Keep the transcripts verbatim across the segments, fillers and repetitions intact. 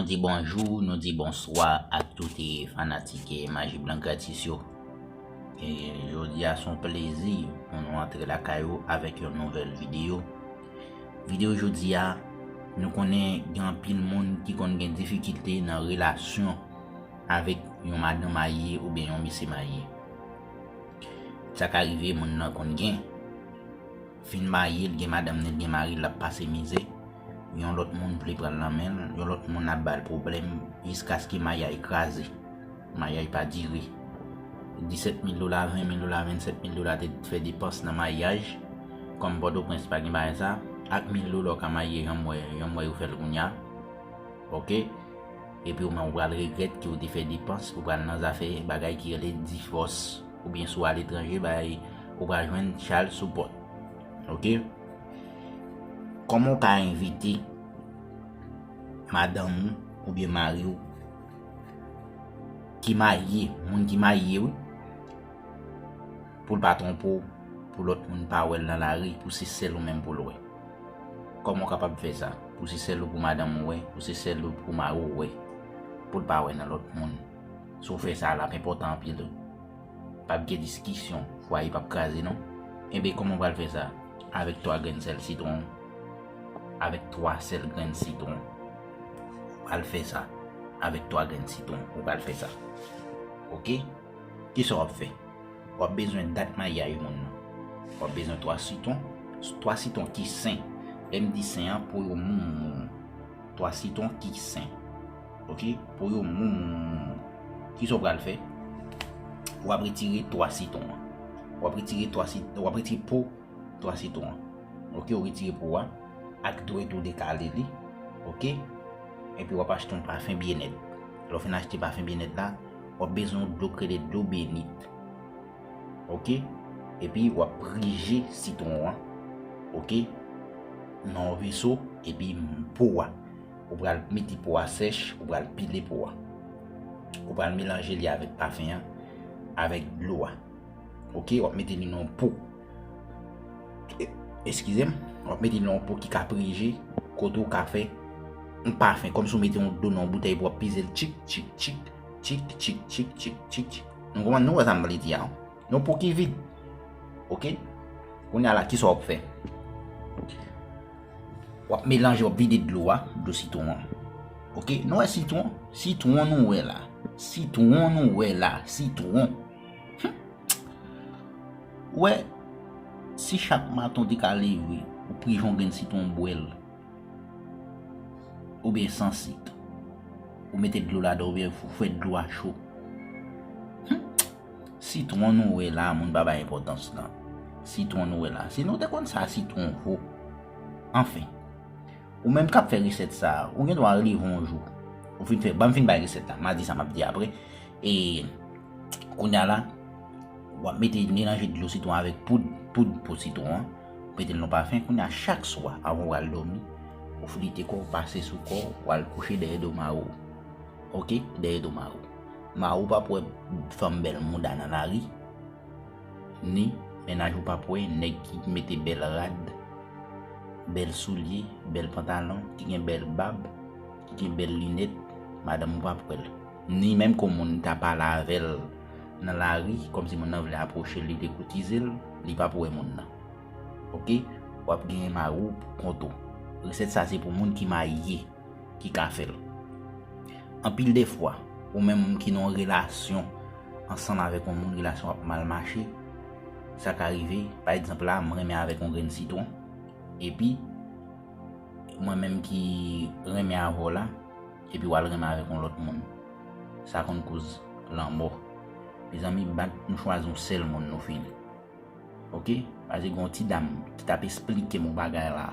Nou di bonjou, nou di bonswa ak tout fanatik Maji Blan Gratis yo. E jodi a se yon plezi pou nou antre lakay ou avèk yon nouvèl videyo. Videyo jodi a, nou konnen gen anpil moun ki konn gen difikilte nan relasyon avèk yon madanm marye oubyen yon mesye marye. Sa ka rive moun nan konn gen, fin marye, l gen madanm ni, l gen mari, l ap pase mizè. Yon lòt moun vle pran l nan men l, yon lòt moun ap ba l pwoblèm, jiskaske maryaj kraze. Maryaj pa dire. Disèt mil dola, ven mil dola, vennsèt mil dola te fè depans nan maryaj. Kòm Pòtoprens pa gen bagay sa, ak mil dola w ka marye, jan m wè, jan m wè yo fè l kounye a. Oke? Epi ou menm ou pral regrèt ke w te fè depans, ou pral nan zafè bagay ki rele divòs. Oubyen si w aletranje, bay, ou pral jwenn child support. Oke? Kòman w ka envite madanm ou oubyen mari w ki marye, moun ki marye wi, pou l pa twonpe w, pou lòt moun pa wè l nan lari, pou se sèl ou menm pou l wè? Kòman w kapab fè sa? Pou se sèl ou pou madanm ou wè, pou se sèl ou pou mari w wè, pou l pa wè nan lòt moun. Si w fè sa, l ap enpòtan anpil wi. P ap gen diskisyon, fwaye p ap kraze non. Enben, kòman w pral fè sa? Avèk twa grenn sèl sitwon. Avèk twa sèl grenn sitwon. Ou pral fè sa. Avèk twa grenn sitwon, ou pral fè sa. Oke? Kisa w ap fè? W ap bezwen dat maryaj moun nan. W ap bezwen twa sitwon. Twa sitwon ki sen. Lè m di sen an, po yo mou. Twa sitwon ki sen. Oke? Po yo mou. Kisa w pral fè? W ap retire twa sitwon an. W ap retire twa sit-, w ap retire po twa sitwon an. Oke, w retire po a. Ak dwèt ou dekale li. Oke? Epi w ap achte yon pafen byennèt. Lè w fin achte pafen byennèt la, w ap bezwen yon dlo k rele dlo benit. Oke? Epi w ap prije sitwon an. Oke? Nan yon veso, epi po a. Ou pral mete po a sèch, ou pral pile po a. Ou pral melanje li avèk pafen an, avèk dlo a. Oke, w ap mete li nan yon po. E, eskize m, w ap mete li nan yon po ki ka prije, kote w ka fè yon pafen, kòmsi w mete yon dlo nan yon boutèy epi w ap peze l tchik, tchik, tchik. Nou konprann, nou wè sa m vle di a, non? Yon po ki vid. Oke? Kounye a la, kisa w ap fè? W ap melanje, w ap vide dlo a, dlo sitwon an. Oke? Nou wè sitwon? Sitwon nou wè la. Sitwon nou wè la. Sitwon. Hum. Ou wè, si chak maten w te ka leve, ou prije yon grenn sitwon, w bwè l. Oubyen san sik. Ou mete dlo ladan, oubyen ou fè dlo a cho. Hum. Sitwon nou wè la, moun pa bay enpòtans lan. Sitwon nou wè la. Si nou te konn sa sitwon vo. Anfen. Ou menm k ap fè resèt sa a, ou gen dwa leve yon jou. Ou fin fè, ban m fin bay resèt la. M a di sa m ap di apre. E kounye a la, w ap mete, melanje dlo sitwon avèk poud, poud po sitwon an. Ou mete l nan pafen. Kounye a, chak swa, avan w al dòmi, ou flite kò w, pase sou kò w, w al kouche dèyè do mari w. Oke? Dèyè do mari w. Mari w p ap wè fanm bèl mouda nan lari. Ni mennaj ou p ap wè nèg ki mete bèl rad, bèl soulye, bèl pantalon, ki gen bèl bab, ki gen bèl linèt, madanm ou p ap wè l. Ni menm kon moun ta pale avè l nan lari, kòmsi moun nan vle apwoche l, li vle koutize l, li p ap wè moun nan. Oke? W ap genyen mari w pou kont ou. Resèt sa se pou moun ki marye ki ka fè l. Anpil de fwa, ou menm ki nan yon relasyon ansanm avèk yon moun, relasyon ap mal mache, sa ka rive, pa egzanp la, mwen renmen avèk yon grenn sitwon, epi mwen menm ki renmen avè w la, epi w al renmen avèk yon lòt moun. Sa konn koz lanmò. Mezanmi, bat nou chwazi yon sèl moun nou fini. Oke? Paske gen yon ti dam ki t ap esplike m yon bagay la.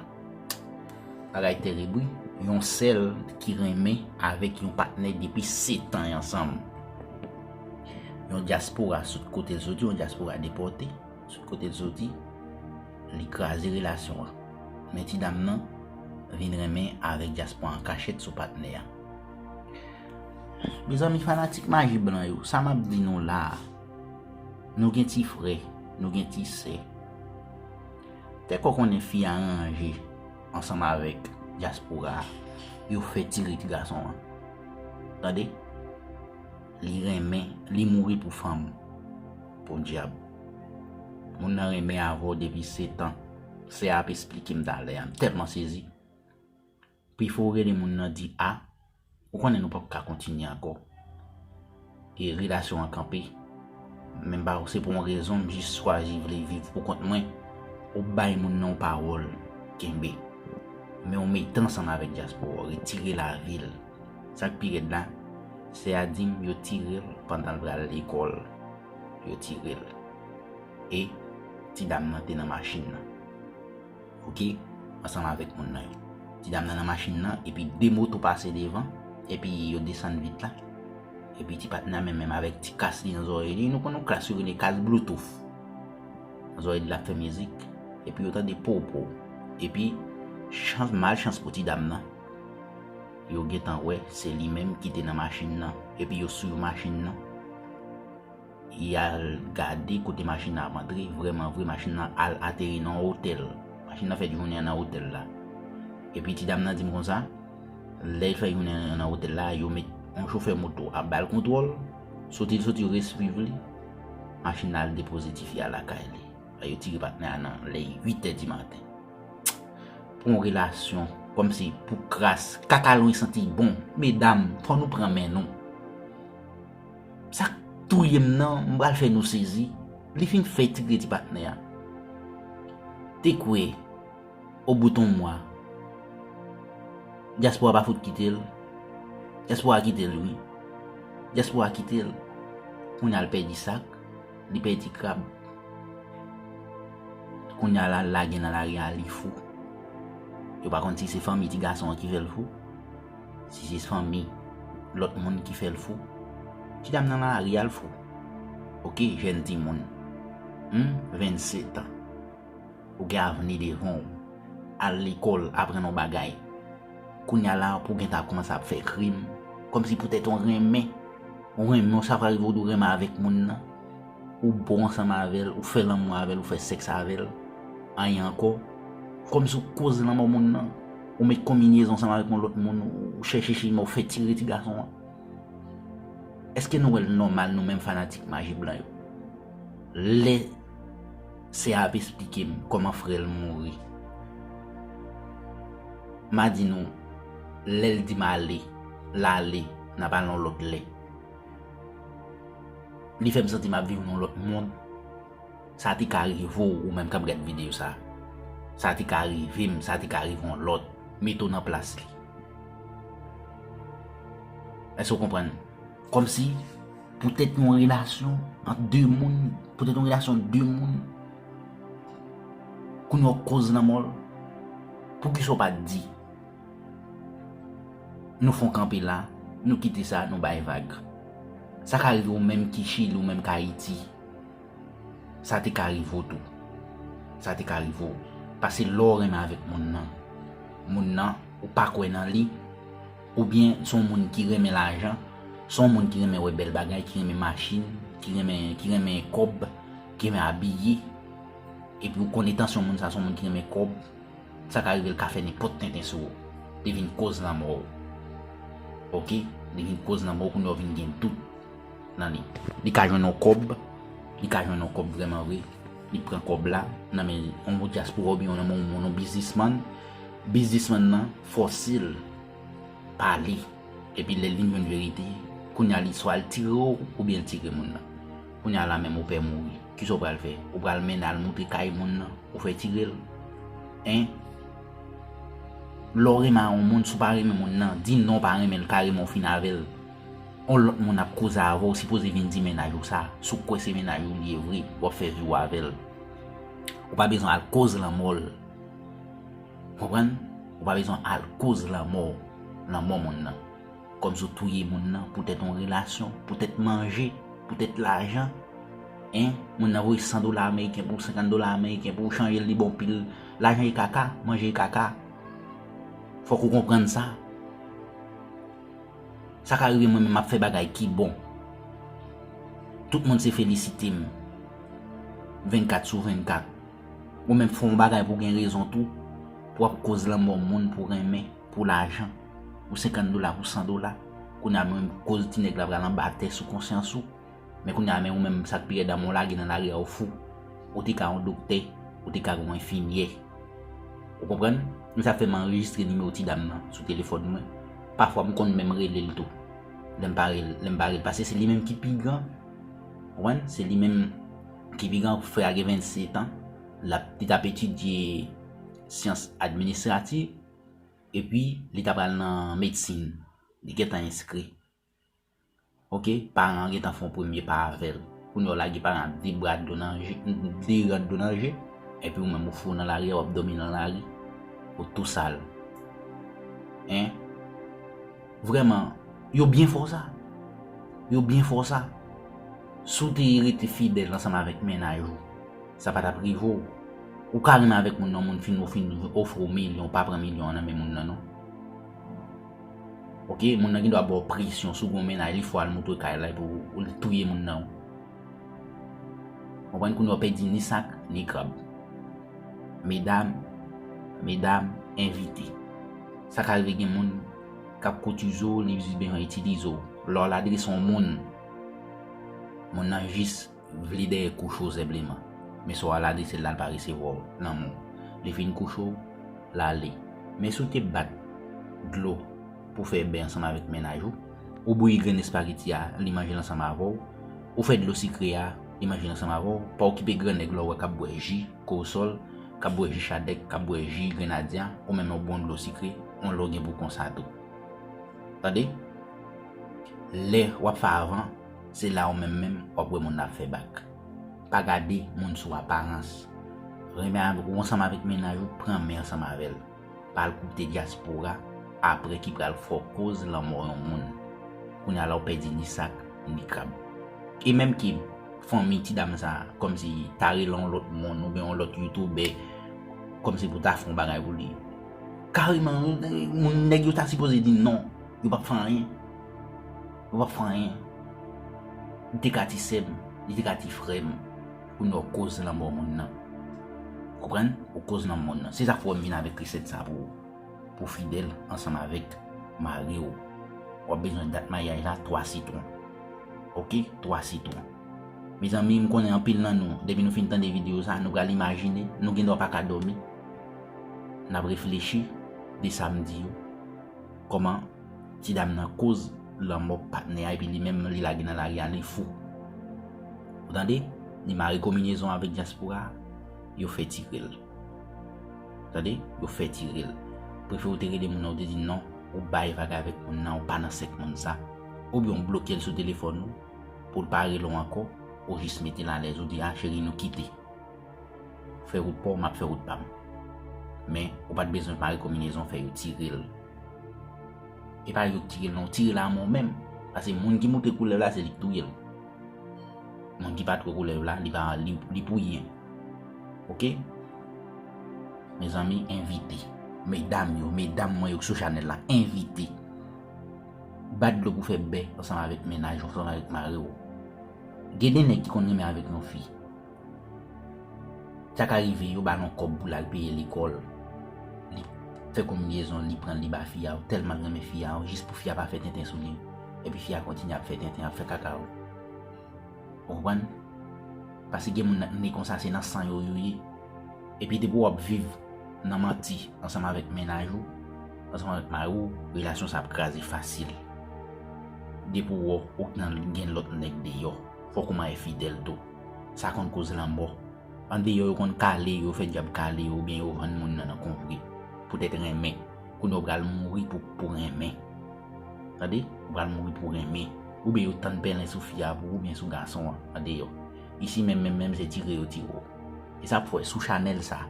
Bagay terib, wi. Yon sèl ki renmen avèk yon patnè depi sèt an y ansanm. Yon dyaspora sot kote l soti, yon dyaspora depòte, sot kote l soti, li kraze relasyon an. Men ti dam nan vin renmen avèk dyaspora an kachèt sou patnè a. Mezanmi, fanatik Maji Blan yo, sa m ap di nou la a, nou gen ti frè, nou gen ti sè. Tèkò konnen fi a ranje ansanm avèk dyaspora a, yo fè tire ti gason an. Tande? Li renmen, li mouri pou fanm. Podyab. Moun nan renmen avè w depi sèt an. Sè a ap esplike m talè a. M tèlman sezi. Pifò w rele moun nan di a, ou konnen nou p ap ka kontinye ankò. E relasyon an kanpe. Men m pa se pou yon rezon, m jis chwazi vle viv pou kont mwen. Ou bay moun nan yon pawòl, kenbe. Men w mete ansanm avèk dyaspora, w retire lavi l. Sa k pi rèd la, sè a di m yo tire l pandan l pral lekòl. Yo tire l. E ti dam nan te nan machin nan. Oke, ansanm avèk moun nan yo. Ti dam nan nan machin nan, epi de moto pase devan, epi yo desann vit la. Epi ti patnè a menm, menm avèk ti kas li nan zòrèy li, nou konn yon kas yo rele kas Bluetooth. Nan zòrèy li l ap fè mizik, epi yo tande pow pow. Epi, chans, malchans pou ti dam nan, yo gentan wè se li menm ki te nan machin nan, epi yo swiv machin nan. Y al gade kote machin nan ap antre, vrèman vre, machin nan al ateri nan yon otèl. Machin nan fè jounen an nan otèl la. Epi ti dam nan di m konsa, lè l fè jounen an nan otèl la, yo met yon chofè moto ap ba l kontwòl, soti l soti yo resuiv li, machin nan al depoze tifi a lakay li. Yo tire patnè a nan lè uit è di maten. Pou yon relasyon, kòmsi pou kras, kaka lwen santi bon, medam, fò nou pran men nou. Sa k touye m nan, m pral fè nou sezi. Li fin fè tire ti patnè a. Te kwè, o bout yon mwa, dyaspora pa fout kite l. Dyaspora kite l, wi. Dyaspora kite l. Kounye a l pèdi sak, li pèdi krab. Kounye a la, l lage nan lari a, li fou. Yo pa konn si se fanmi ti gason an ki fè l fou. Si se fanmi lòt moun ki fè l fou. Ti dam nan lari a l fou. Oke, jèn timoun. Hmm, vennsetan. Ou gen avni devan w. Al lekòl, aprann yon bagay. Kounye a la, pou w gentan kòmanse ap fè krim. Kòmsi poutèt ou renmen. Ou renmen, sa pral rive w di w renmen avèk moun nan. Ou bon ansanm avè l, ou fè lanmou avè l, ou fè sèks avè l. Anyen ankò. Kòmsi w koz lanmò moun nan. Ou met konbinezon ansanm avèk yon lòt moun, ou chèche chime, ou fè tire ti gason an. Èske nou wè l nòmal, nou menm fanatik Maji Blan yo? Lè sè a ap esplike m kòman frè l mouri, m a di nou, lè l di m ale, l ale, n ap al yon lòt lè. Li fè m santi m ap viv nan yon lòt mond. Sa te ka rive w, ou menm k ap gad videyo sa. Sa te ka rive m, sa te ka rive yon lòt. Mete w nan plas li. Èske w konprann? Kòmsi, poutèt yon relasyon ant de moun, poutèt yon relasyon de moun, kounye a w koz lanmò l, poukisa w pa t di? Nou fè yon kanpe la, nou kite sa, nou bay vag. Sa ka rive w menm ki Chili, ou menm k Ayiti. Sa te ka rive w tou. Sa te ka rive w. Paske lè w renmen avèk moun nan, moun nan, ou pa kwè nan li, oubyen se yon moun ki renmen lajan, se yon moun ki renmen wè bèl bagay, ki renmen machin, ki renmen, ki renmen kòb, ki renmen abiye, epi ou konn entansyon moun sa, se yon moun ki renmen kòb, sa ka rive l ka fè nenpòt tenten sou ou. Li vin koz lanmò w. Oke? Li vin koz lanmò w, kounye a w vin gen dout nan li. Li ka jwenn yon kòb, li ka jwenn yon kòb vrèman vre. Li pran kòb la nan men yon dyaspora oubyen nan men yon, yon biznismann. Biznismann nan fòse l pale. Epi lè l vin jwenn verite, kounye a li swa l tire w oubyen l tire moun nan. Kounye a la menm ou pè mouri. Kisa w pral fè? Ou pral mennen al montre kay moun nan, ou fè tire l. Hein? Lè w renmen a yon moun, si w pa renmen moun nan, di non w pa renmen l kareman, w fin avè l. Yon lòt moun ap koze avè w, sipoze vin di mennaj ou sa. Si w kwè se mennaj ou li ye vre, w ap fè vi w avè l. Ou pa bezwen al koz lanmò l. Konprann? Ou pa bezwen al koz lanmò, lanmò moun nan. Kòmsi w touye moun nan poutèt yon relasyon, poutèt manje, poutèt lajan. Hein? Moun nan voye san dola ameriken pou w, senkant dola ameriken pou w, chanje l li ba w pil. Lajan e kaka, manje e kaka. Fòk ou konprann sa. Sa ka rive mwen menm m ap fè bagay ki bon. Tout moun se felisite m vennkat sou vennkat. Ou menm fè yon bagay pou w gen rezon tou, pou w ap koz lanmò moun pou renmen, pou lajan, pou senkant dola, pou san dola. Kounye a menm koz ti nèg la pral anba tè sou konsyans ou. Men kounye a men ou menm sa k pi rèd la men w lage nan lari a ou fou. Ou te ka yon doktè, ou te ka yon enfimyè. Ou konprann? Men sa fè m anrejistre nimewo ti dam nan sou telefòn mwen. Pafwa m konn menm rele l tou. Lè m pa rele, lè m pa rele. Paske se li menm ki pi gran. Ou konprann? Se li menm ki pi gran, frè a gen vennsetan. L ap, li t ap etidye syans administrativ. Epi, li ta pral nan medsin. Li gentan enskri. Oke, paran an gentan fè yon premye pa avè l. Kounye a w lage paran an de bra dlo nan je, de rad dlo nan je, epi ou menm ou fou nan lari a, w ap dòmi nan lari, ou tou sal. Hein? Vrèman, yo byen fè w sa. Yo byen fè w sa. Si w te rete fidèl ansanm avèk mennaj ou, sa pa t ap rive w. Ou ka renmen avèk moun nan, moun fin, ou fin ofri w milyon, ou pa pran milyon an nan men moun nan non. Oke, moun nan gen dwa ba w presyon, si w gen yon mennaj, li fò al moutre kay la, epi w, w touye moun nan. Konprann, kounye a w pèdi ni sak, ni krab. Medam, medam, envite. Sa ka rive gen moun k ap koutize w, li bezwen itilize w. Lè w al adrese yon moun, moun nan jis vle dèyè kouche w senpleman. Men si w al adrese l la, l pa resevwa w lanmou. Li fin kouche w, l ale. Men si w te bat dlo pou fè bè ansanm avèk mennaj ou, ou bouyi grenn espageti a, li manje l ansanm avè w, ou fè dlo sikre a, li manje l ansanm avè w, pa okipe grannèg la w wè k ap bwè ji korosòl, k ap bwè ji chadèk, k ap bwè ji grenadya, ou menm yon bon dlo sikre, yon lè w gen pou konsa tou. Tande? Lè w ap fè avan, se la ou menm menm w ap wè moun nan ap fè bak. Pa gade moun sou aparans. Renmen avèk ou ansanm avèk mennaj ou, pran men ansanm avè l. Pa al koute dyaspora apre ki pral fè w koz lanmò yon moun. Kounye a la w pèdi ni sak, ni krab. E menm ke fanmi ti dam sa, kòmsi ta rele yon lòt moun oubyen yon lòt youtubè, kòmsi pou ta fè yon bagay pou li. Kareman, moun nèg yo ta sipoze di non, yo p ap fè anyen. Yo p ap fè anyen. Li te ka ti sè m, li te ka ti frè m. Kounye a w koz lanmò moun nan. Konprann? Ou koz lanmò moun nan. Se sa k fè w m vin avèk resèt sa pou ou. Pou fidèl ansanm avèk mari w. W ap bezwen dat maryaj la, twa sitwon. Oke? Twa sitwon. Mezanmi, m konnen anpil nan nou, depi nou fin tande videyo sa, nou pral imajine, nou gen dwa pa ka dòmi. N ap reflechi de sa m di yo. Kòman ti dam nan koz lanmò patnè a, epi li menm li lage nan lari a, li fou. Ou tande? Li mare konbinezon avèk dyaspora, yo fè tire l. Tande? Yo fè tire l. Prefere w te rele moun nan, ou te di non, ou bay vag avèk moun nan, ou pa nan sèk moun sa. Oubyen w bloke l sou telefòn ou, pou l pa rele w ankò, ou jis mete l alèz, ou di, a, cheri, nou kite. Fè wout pa w, m ap fè wout pa m. Men, ou pa t bezwen mare konbinezon fè yo tire l. E pa yo k tire l non, tire l a men w menm. Paske moun ki moutre koulèv la, se li k touye l. Moun ki pa twè koulèv la, li pa, li, li pou yen. Oke? Mezanmi, envite. Medam yo, medam mwen yo k sou chanèl la, envite. Bat dlo pou fè bè ansanm avèk mennaj ou, ansanm avèk mari w. Gen de nèg ki konn renmen avèk yon fi. Sa ka rive, yo ba l yon kòb pou l al peye lekòl. Li fè konbinezon, li pran l, li ba fi a, tèlman l renmen fi a, jis pou fi a pa fè tenten sou li. Epi fi a kontinye ap fè tenten, ap fè kaka. Ou konprann? Paske gen moun nan, nèg konsa, se nan san yo, yo ye. Epi depi w ap viv nan manti ansanm avèk mennaj ou, ansanm avèk mari w, relasyon sa ap kraze fasil. Depi w wè w nan gen lòt nèg deyò, fòk ou marye fidèl tou. Sa konn koz lanmò. Andeyò, yo konn kale, yo fè dyab kale yo, oubyen yo vann moun nan nan konvre. Poutèt renmen. Kounye a w pral mouri pou, pou renmen. Tande? Ou pral mouri pou renmen. Oubyen yo tann pèlen sou fi a pou ou, oubyen sou gason an, andeyò. Isi menm, menm, menm, se tire yo tire w. E sa pou fè sou chanèl sa,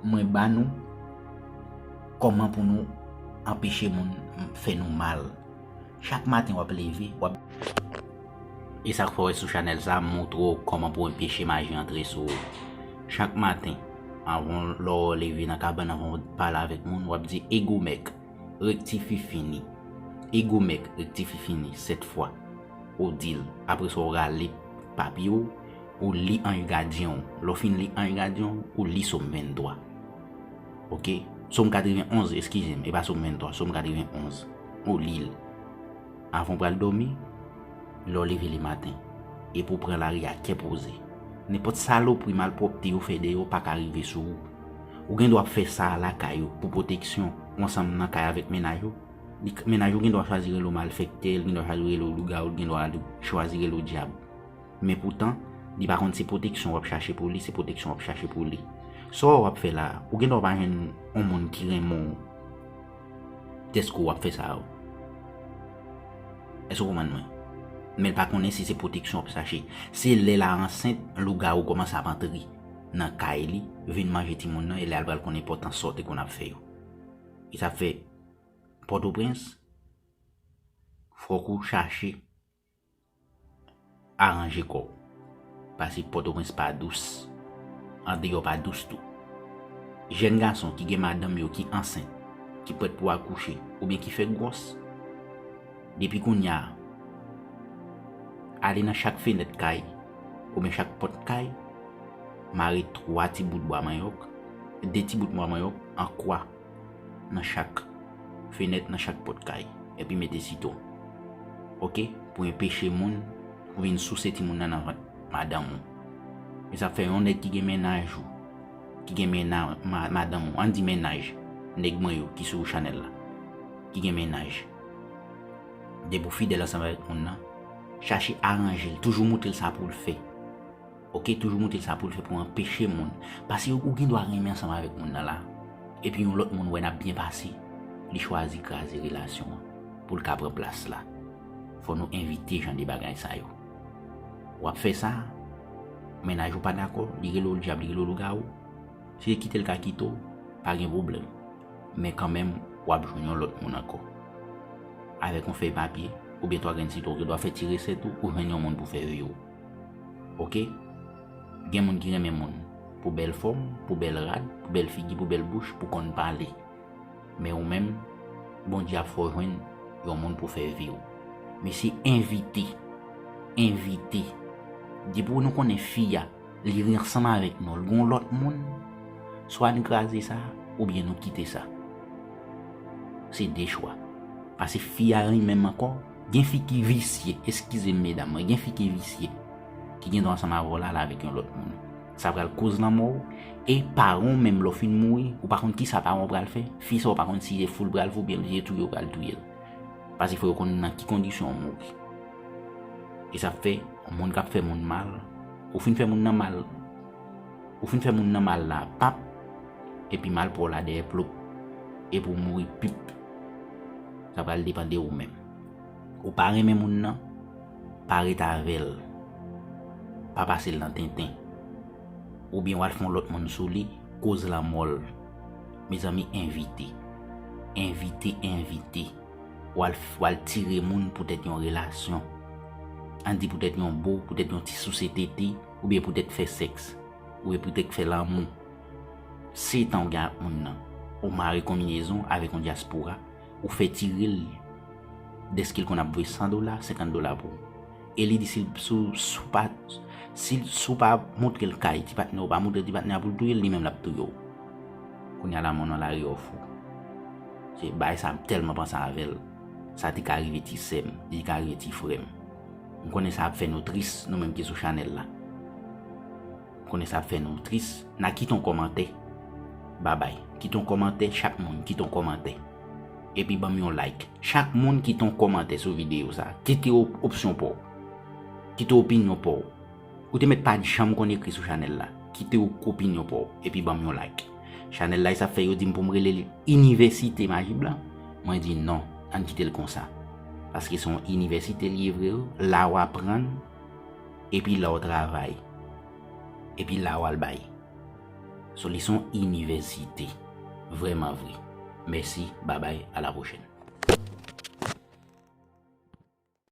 mwen ba nou kòman pou nou anpeche moun fè nou mal. Chak maten w ap leve, w ap. E sa k fè w wè sou chanèl sa, m montre w kòman pou w anpeche maji antre sou ou. Chak maten, anvan lè w leve nan kabann, anvan w pale avèk moun, w ap di, Egomèk, rektifi fini. Egomèk, rektifi fini, sèt fwa. Ou di l. Apre sa, w rale papye w, ou li anj gadyen w. Lè w fin li anj gadyen w, ou li Sòm venntwa. Oke? Sòm katrevenn onz, eskize m, e pa Sòm venntwa, Sòm katrevenn onz. Ou li l. Avan w pral dòmi, lè w leve lematen, epi w pran lari a kè poze, nenpòt salopri, malpwòpte yo fè dèyè w pa ka rive sou ou. Ou gen dwa ap fè sa lakay ou pou pwoteksyon, ou ansanm nan kay avèk mennaj ou. Li, mennaj ou gen dwa chwazi rele w malfektè, li gen dwa chwazi rele w lougawou, li gen dwa chwazi rele w dyab. Men poutan, li pa konn se pwoteksyon w ap chache pou li, se pwoteksyon w ap chache pou li. Sa w ap fè la, ou gen dwa pa jwenn yon moun ki renmen w dèske w ap fè sa yo. Èske w konprann mwen? Men l pa konnen si se pwoteksyon w ap chache. Se lè l a ansent, lougawou kòmanse ap antre nan kay li, vin manje timoun nan, e lè a l pral konn enpòtans sa w te konn ap fè yo. E sa fè, Pòtoprens, fòk ou chache aranje kò w. Paske Pòtoprens pa dous. Andeyò pa dous tou. Jèn gason ki gen madanm yo ki ansent, ki prèt pou akouche, oubyen ki fèk gwòs, depi kounye a, ale nan chak fenèt kay, oubyen chak pòt kay, mare twa ti bout bwa manyòk, de ti bout bwa manyòk an kwa nan chak fenèt, nan chak pòt kay, epi mete sitwon. Oke? Pou enpeche moun pou vin souse timoun nan nan vant madanm ou. E sa fè yon nèg ki gen mennaj ou, ki gen menna-, ma-, madanm ou, ann di mennaj, nèg mwen yo ki sou chanèl la, ki gen mennaj. Depi w fidèl ansanm avèk moun nan, chache aranje l, toujou montre l sa pou l fè. Oke, toujou montre l sa pou l fè pou anpeche moun. Paske ou gen dwa renmen ansanm avèk moun nan la. Epi yon lòt moun wè n ap byen pase, li chwazi kraze relasyon an pou l ka pran plas la. Fò nou evite jan de bagay sa yo. W ap fè sa, mennaj ou pa dakò, li rele w dyab, li rele w lougawou. Si li kite l ka kite w, pa gen pwoblèm. Men kanmenm, w ap jwenn yon lòt moun ankò. Avèk yon fèy papye, oubyen twa grenn sitwon, ou gen dwa fè ti resèt ou, ou jwenn yon moun pou fè vi w. Oke? Gen moun ki renmen moun pou bèl fòm, pou bèl rad, pou bèl figi, pou bèl bouch, pou konn pale. Men ou menm, Bondye ap fè w jwenn yon moun pou fè vi w. Mesye, envite. Envite. Depi nou konnen fi a, li ansanm avèk nou, l gon lòt moun, swa n kraze sa, oubyen nou kite sa. Se de chwa. Paske fi a li menm ankò, gen fi ki visye, eskize m medam mwen, gen fi ki visye, ki gen dwa ansanm avè w la, l avèk yon lòt moun. Sa pral koz lanmò w, e paran w menm lè w fin mouri, ou pa konn kisa paran w pral fè, fi sa w pa konn si se fou l pral fou, oubyen se touye w pral touye l. Paske fò yo konn nan ki kondisyon w mouri. E sa fè, yon moun k ap fè moun mal, ou fin fè moun nan mal, ou fin fè moun nan mal la, pap, epi mal pa w la dèyè plop, epi w mouri pip. Sa pral depann de ou menm. Ou pa renmen moun nan, pa ret avè l. Pa pase l nan tenten. Oubyen w al fè yon lòt moun sou li, koz lanmò l. Mezanmi, envite. Envite, envite. W al, w al tire moun poutèt yon relasyon. Ann di poutèt yon bo, poutèt yon ti souse tete, oubyen poutèt fè sèks, oubyen poutèt fè lanmou. Setan w gen ak moun nan. Ou mare konbinezon avèk yon dyaspora, ou fè tire l dèske l konn ap voye san dola, senkant dola pou ou. E li di si l, si w, si w pa, si, si w pa montre l kay ti patnè w, pa montre l ti patnè a pou l touye l, li menm l ap touye w. Kounye a la, moun nan lari w fou. Se bagay sa m tèlman panse avè l. Sa te ka rive ti sè m, li te ka rive ti frè m. M konnen sa ap fè nou tris, nou menm ki sou chanèl la. M konnen sa ap fè nou tris. N a kite yon kòmantè. Babay. Kite yon kòmantè, chak moun, kite yon kòmantè. Epi ban m yon like. Chak moun kite yon kòmantè sou videyo sa. Kite op-, opsyon pa w. Kite opinyon pa w. Ou te mèt pa janm konn ekri sou chanèl la. Kite w opinyon pa w. Epi ban m yon like. Chanèl la, e sa fè yo di m pou m rele l Inivèsite Maji Blan. Mwen di non, ann kite l konsa. Paske se yon inivèsite li ye vre wi. La w aprann, epi la w travay. Epi la w al bay. So, li se yon inivèsite. Vrèman vre. Mèsi, babay, a la pwochèn.